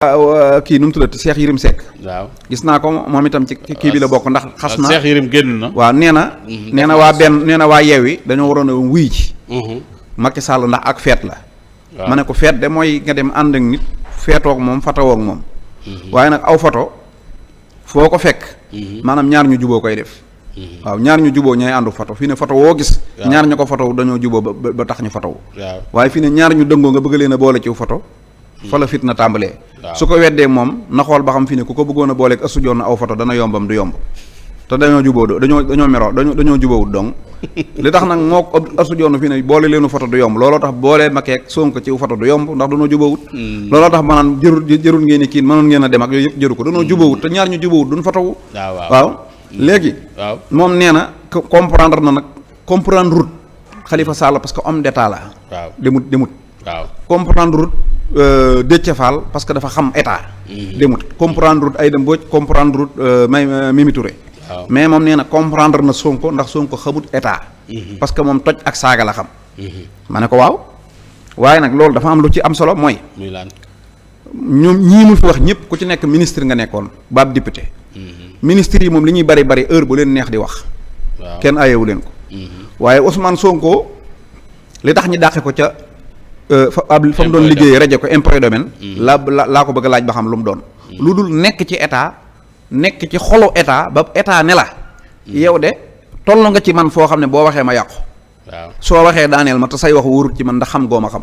kii nu mu tuddati Cheikh Yérim Seck. waaw gis naa ko moom itam ci kii bi la bokk ndax xas na Cheikh Yérim génn na. waaw nee na waa benn nee na waa Yewwi dañoo waroon a wuy ci Macky Sall ndax ak feet la. ma ne ko feet de mooy nga dem ànd ak nit feetoog moom fatawoo ak moom. waaye nag aw foto foo ko fekk. maanaam ñaar ñu juboo koy def. waaw ñaar ñu juboo ñooy àndu foto fii ne foto woo gis. ñaar ñu ko foto dañoo juboo ba tax ñu foto. waaye fii ne ñaar ñu dëngoo nga bëgg leen a boole ci foto. fa la fit na tàmbalee. su ko weddee moom na xool ba xam fi ne ku ko bëggoon a booleeg ëstu joon na aw foto dana yombam du yomb te dañoo juboo dañoo meroo dañoo jubóowut donc li tax nag moo ëstu joon fi ne boole leenu foto du yomb looloo tax boolee Macky Sonko ci foto du yomb ndax dañoo jubóowut. looloo tax ma naan jërul ngeen ni kii mënoon ngeen a dem ak yooyu yëpp jëru ko dañoo jubóowut te ñaar ñu jubóowut duñ fotowu. waaw léegi. moom nee na comprendre na nag comprendre route Khalifa Sall parce que homme d'état la. waaw demut. waaw comprendre route Déthié Fall parce que dafa xam état. demut comprendre route Aïda Mbodj comprendre route Mimi Touré. mais moom nee na comprendre na Sonko ndax Sonko xamut état. parce que moom toj ak saaga la xam. ma ne ko waaw waaye nag loolu dafa am lu ci am solo mooy. muy lan ñoom ñii mu fi wax ñëpp ku ci nekk ministre nga nekkoon baab député. ministre yi moom li ñuy bari heure bu leen neex di wax. kenn ayewu leen ko. waaye Ousmane Sonko li tax ñi dàqe ko ca. fa mu doon liggéeyee rajo ko impôt domaine laa ko bëgg a laaj ba xam lu mu doon lu dul nekk ci état nekk ci xolu état ba état ne la yow de toll nga ci man foo xam ne boo waxee ma yàqu soo waxee daaneel ma te say wax wóorut ci man ndax xam goo ma xam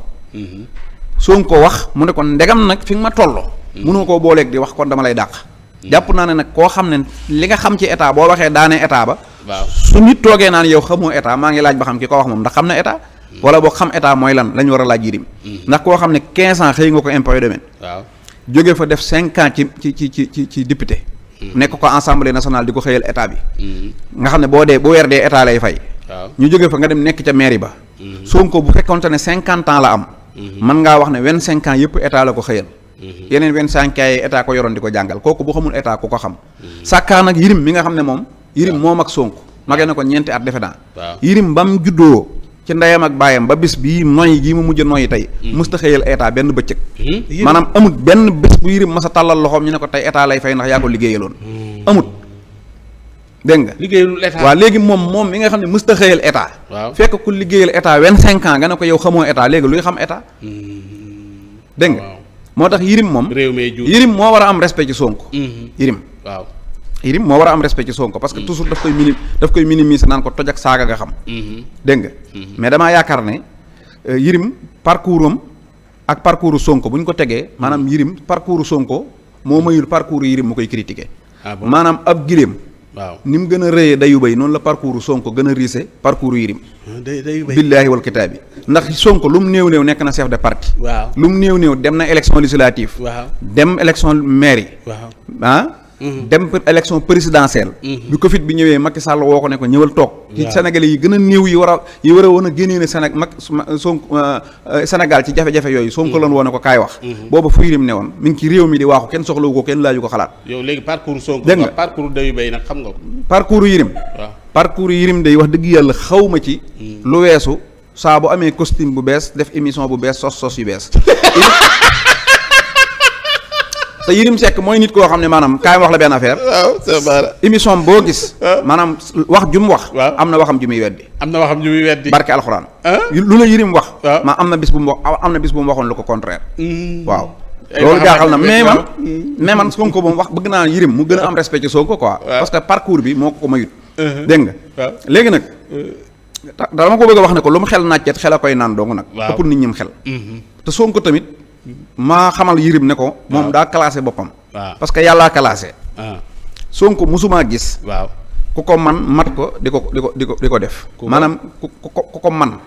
soo ko wax mu ne kon ndegam nag fi nga ma toll mënoo koo booleeg di wax kon dama lay dàq jàpp naa ne nag koo xam ne li nga xam ci état boo waxee daanee état ba su nit toogee naan yow xamoo état maa ngi laaj ba xam ki ko wax moom ndax xam na état wala boo xam état mooy lan lañu war a laaj Yérim ndax koo xam ne 15 ans xëy nga ko impôt domaine jóge fa def 5 ans ci député nekk ko assemblée nationale di ko xëyal état bi nga xam ne boo weer dee état lay fay ñu jóge fa nga dem nekk ca mairie ba Sonko bu fekkonte ne 50 ans la am mën ngaa wax ne 25 ans yëpp état la ko xëyal yeneen 25 ans yi état ko yoroon di ko jàngal kooku bu xamul état ku ko xam sàkkaa nag Yérim mi nga xam ne Yérim moom ak Sonko magee na ko ñeenti at defe naa Yérim bam juddoo ci ndeyam ak baayam ba bis bii noy gii mu mujj noyyi tey mësta xëyal état benn bëccëg maanaam amut benn bés bu Yérim masa tàllal loxoom ñu ne ko tey état lay fay ndax yaa ko liggéeyaloon amut dégg nga liggéeyalul état waaw léegi moom mi nga xam ne mësta xëyal état fekk ku liggéeyal état 25 ans nga ne ko yow xamoo état léegi luy xam état dégg nga moo tax Yérim moom Yérim moo war a am respect ci Sonko Yérim Yérim moo war a am respect ci Sonko parce que toujours daf koy minimiser naan ko toj ak saaga nga xam dégg nga mais damaa yaakaar ne Yérim parcours am ak parcours Sonko bu ñu ko tegee maanaam Yérim parcours Sonko moo mayul parcours Yérim mu koy critiquer maanaam ab giléem ni mu gën a rëyee dayu bay noonu la parcours Sonko gën a riise parcours Yérim billaahi wal kitaabi ndax Sonko lu mu néew nekk na chef de parti lu mu néew dem na élection législative dem élection mairie dem élection présidentielle bi Covid bi ñëwee Macky Sall woo ko ne ko ñëwal toog ci Sénégalais yi gën a néew yi war a woon a génnee ne Sénégal ci jafe-jafe yooyu Sonko loon woo ne ko kaay wax booba fu Yérim ne woon mi ngi ci réew mi di waaxu kenn soxlawu ko kenn laaju ko xalaat yow léegi parcours Sonko dégg nga parcours dayu bay nag xam nga ko parcours Yérim day wax dëgg yàlla xaw ma ci lu weesu saa bu amee costume bu bees def émission bu bees sos yu bees te Yérim Seck mooy nit koo xam ne maanaam kaay wax la benn affaire émission boo gis maanaam wax ju mu wax am na waxam ju muy weddi barke alxuraan lu la Yérim wax maa am na bis bu mu waxoon lu ko contraire waaw loolu jaaxal na mais man Sonko moom wax bëgg naa Yérim mu gën a am respect ci Sonko quoi parce que parcours bi moo ko mayut dégg nga léegi nag dama ko bëgg a wax ne ko lu mu xel naajteet xel a koy naan dong nag ëpp nit ñim xel te Sonko tamit maa xamal Yérim ne ko moom daa classé boppam parce que yàllaa classé Sonko musumaa gis ku ko man mat ko di ko def maanaam ku ko man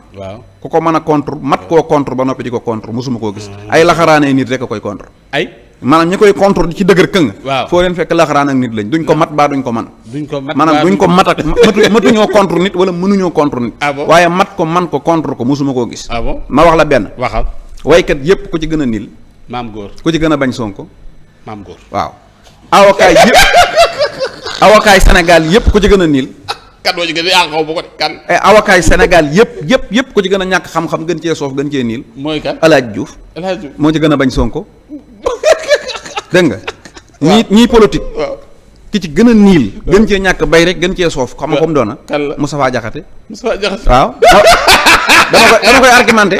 ku ko mën a contre mat koo contre ba noppi di ko contre musuma koo gis ay laxaraanee nit rek a koy contre maanaam ñi koy contre ci dëgër këng foo leen fekk laxaraan ak nit lañ duñ ko mat baa duñ ko man maanaam duñ ko mat ak matuñoo contre nit wala mënuñoo contre nit waaye mat ko man ko contre ko musuma koo gis ma wax la benn waykat yépp ku ci gën a niil maam góor ku ci gën a bañ Sonko maam góor waaw avocat Sénégal yépp ku ci gën a niil kan moo ci gën a yàqaw bu ko kan avocat Sénégal yépp ku ci gën a ñàkk xam-xam gën cee soof gën cee niil mooy kan Alaaji Diouf moo ci gën a bañ Sonko dégg nga. ñii politique. waaw ki ci gën a niil. gën cee ñàkk bay rek gën cee soof. xam nga comme doona. kan la Moustapha Diakhaté. Moustapha Diakhaté. waaw.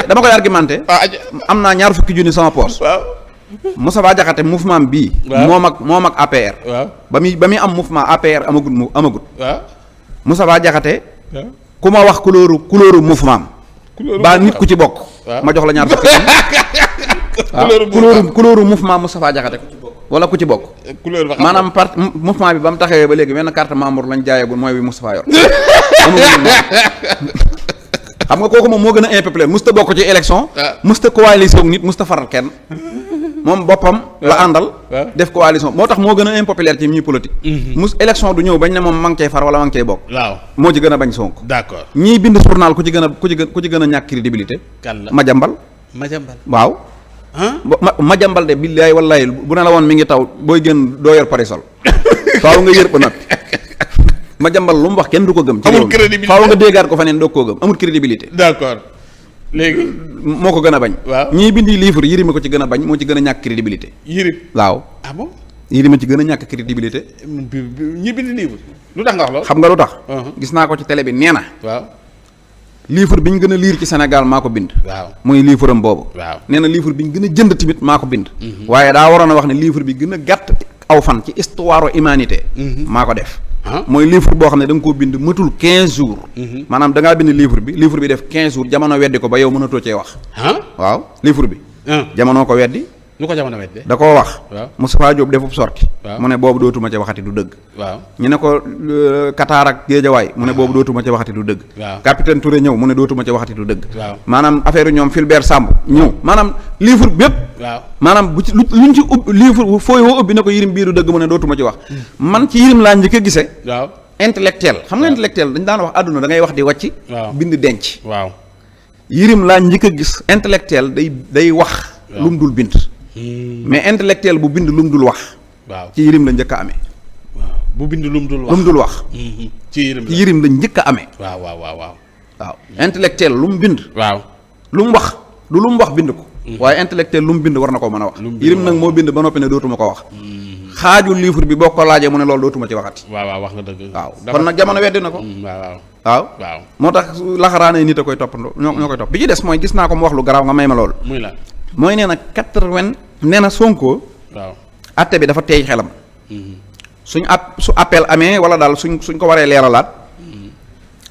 dama koy argumenté. am naa ñaar fukki junni sama poche. waaw. Moustapha Diakhaté mouvement bii. waaw moom ak APR. waaw ba muy am mouvement APR amagut. waaw. Moustapha Diakhaté. waaw. ku ma wax couleur mouvement ba nit ku ci bokk. ma jox la ñaar fukki couleur mouvement Moustapha Diakhaté ku ci bokk wala ku ci bokk. couleur ba maanaam parti mouvement bi ba mu taxawee ba léegi benn carte membre lañ jaayagul mooy bi Moustapha yor. xam nga kooku moom moo gën a impopulaire musta bokk ci élection. musta coalition nit musta faral kenn. moom boppam la àndal. def coalition moo tax moo gën a impopulaire ci ñi politique. élection du ñëw bañ ne moom ma ngi cay far wala ma ngi cay bokk. waaw moo ci gën a bañ Sonko. d'accord ñii bind journal ku ci gën a ñàkk crédibilité. kan la Madiambal. waaw. Madiambal de billaay wallaay bu ne la woon mi ngi taw booy gën doo yor parasol. faaw nga yër ba noppi. Madiambal lu mu wax kenn du ko gëm. amul crédibilité faaw nga déggaat ko faneen doo koo gëm amul crédibilité. d'accord léegi. moo ko gën a bañ. waaw ñii bindi livre Yirima ko ci gën a bañ moo ci gën a ñàkk crédibilité. Yirim waaw. ah bon. Yirima ci gën a ñàkk crédibilité. ñi bindi livre lu tax nga wax loolu. xam nga lu tax. gis naa ko ci télé bi nee na. waaw. livre bi ñu gën a liir ci Sénégal maa ko bind. waaw muy livre am boobu. waaw nee na livre bi ñu gën a jënd tamit maa ko bind. waaye daa waroon a wax ne livre bi gën a gàtt aw fan ci histoire humanité. maa ko def. mooy livre boo xam ne da nga koo bind matul 15 jours. maanaam da ngaa bind livre bi def 15 jours jamono weddi ko ba yow mënatoo cee wax. waaw livre bi. jamono ko weddi. lu ko jamono weddi. da koo wax. waaw Moustapha Diop defub sorti. waaw mu ne boobu dootuma ca waxati du dëgg. waaw ñu ne ko Qatar ak Géejawaay mu ne boobu dootuma ca waxati du dëgg. waaw capitaine Touré ñëw mu ne dootuma ca waxati du dëgg. waaw maanaam affaire ñoom Fulbert Samb ñëw maanaam livre bépp. waaw maanaam bu ci luñ ci ubbi livre fooy woo ubbi ne ko Yirim bii du dëgg mu ne dootuma ci wax. man ci Yirim laa njëkk a gisee. waaw intellectuel xam nga intellectuel dañ daan wax àdduna da ngay wax di wàcc. waaw bind denc. waaw Yirim laa njëkk a gis intellectuel day wax. lu mu dul bind. mais intellectuel bu bind lu mu dul wax. waaw ci Yirim la njëkk a amee. waaw bu bind lu mu dul wax lu mu dul wax. ci Yirim la njëkk a amee. waaw intellectuel lu mu bind. waaw lu mu wax lu mu wax bind ko. waaye intellectuel lu mu bind war na koo mën a wax. Yirim nag moo bind ba noppi ne dootuma ko wax. xaaju livre bi boo ko laajee mu ne loolu dootuma ci waxati. waaw wax nga dëgg. waaw kon nag jamono weddi na ko. waaw moo tax laxaraane nit a koy toppandoo ñoo koy topp bi ci des mooy gis naa ko mu wax lu garaaw nga may ma loolu. muy la mooy nee na 80 nee na Sonko. waaw atte bi dafa teey xelam. su appel amee wala daal suñ ko waree leeralaat.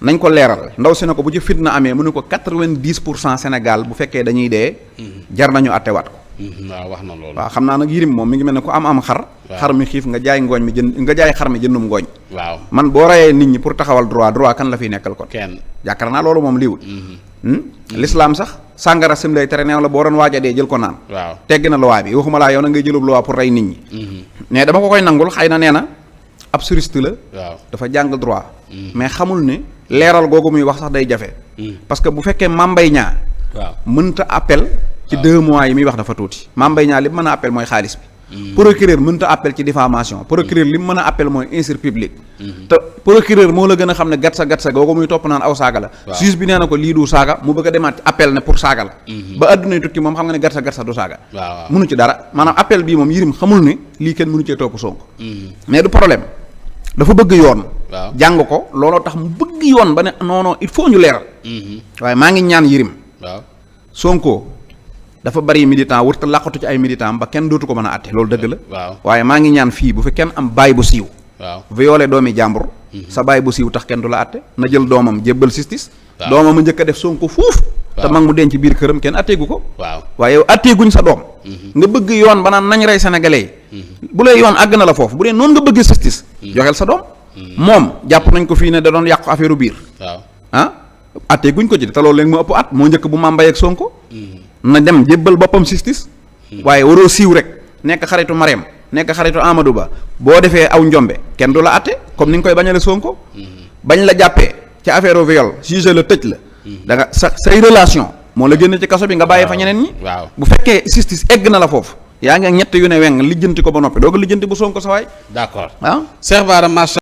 nañ ko leeral ndaw si ne ko bu ci fitna amee mu ne ko 90% Sénégal bu fekkee dañuy dee. jar nañu attewaat ko. waaw wax na loolu. waaw xam naa nag Yirim moom mi ngi mel ne ku am xar. xar mi xiif nga jaay ngooñ mi nga jaay xar mi jëndum ngooñ. waaw man boo rayee nit ñi pour taxawal droit kan la fiy nekkal kon. kenn yaakaar naa loolu moom liiwul. l'islam sax sàngara sim lay tere neew la boo doon waaja dee jël ko naan. waaw tegg na loi bi waxuma laa yow na ngay jëlub loi pour rey nit ñi. mais dama ko koy nangul xëy na nee na ab juriste la. waaw dafa jàng droit. mais xamul ne leeral googu muy wax sax day jafe. parce que bu fekkee Mame Mbaye Niang. waaw mënta appel. ci 2 mois yi muy wax dafa tuuti. Mame Mbaye Niang li mu mën a appel mooy xaalis bi. procureur mënta appel ci diffamation procureur li mu mën a appel mooy injure publique. te procureur moo la gën a xam ne gatsa googu muy topp naan aw saaga la. juge bi nee na ko lii du saaga mu bëgg a demaat ci appel ne pour saaga la. ba addunay tukki moom xam nga ne gatsa du saaga. mënu ci dara maanaam appel bii moom Yirim xamul ne lii kenn mënu cee topp Sonko. mais du problème dafa bëgg yoon. jàng ko looloo tax mu bëgg yoon ba ne non il faut ñu leeral. waaye maa ngi ñaan Yirim. Sonko dafa bari militant wërta làqatu ci ay militant ba kenn dootu ko mën a àtte loolu dëgg la. waaye maa ngi ñaan fii bu fi kenn am baay bu siiw. violé doomi jàmbur. sa baay bu siiw tax kenn du la àtte na jël doomam jébbal justice. doomam a njëkk a def Sonko fuuf. te mag mu denc biir këram kenn àtteegu ko. waaye yow àtteeguñ sa doom. nga bëgg yoon ba naan nañ rey sénégalais yi. bu lay yoon àgg na la foofu bu dee noonu nga bëgg justice. joxeel sa doom. moom jàpp nañ ko fii ne da doon yàqu affaire biir. àtteeguñ ko ci te loolu léegi mu ëpp at moo njëkk bu Mame Mbaye ak Sonko. na dem jébbal boppam justice. waaye waroo siiw rek nekk xaritu Marème nekk xaritu Amadou Ba boo defee aw njombe kenn du la àtte comme ni nga koy bañale Sonko. bañ la jàppee ci affaire viol jugé la tëj la. da nga say relation moo la génne ci kaso bi nga bàyyi fa ñeneen ñi. bu fekkee justice egg na la foofu. yaa ngi ak ñett yu ne weng lijjanti ko ba noppi doo ko lijjanti bu Sonko sa waay. d'accord Cheikh Bara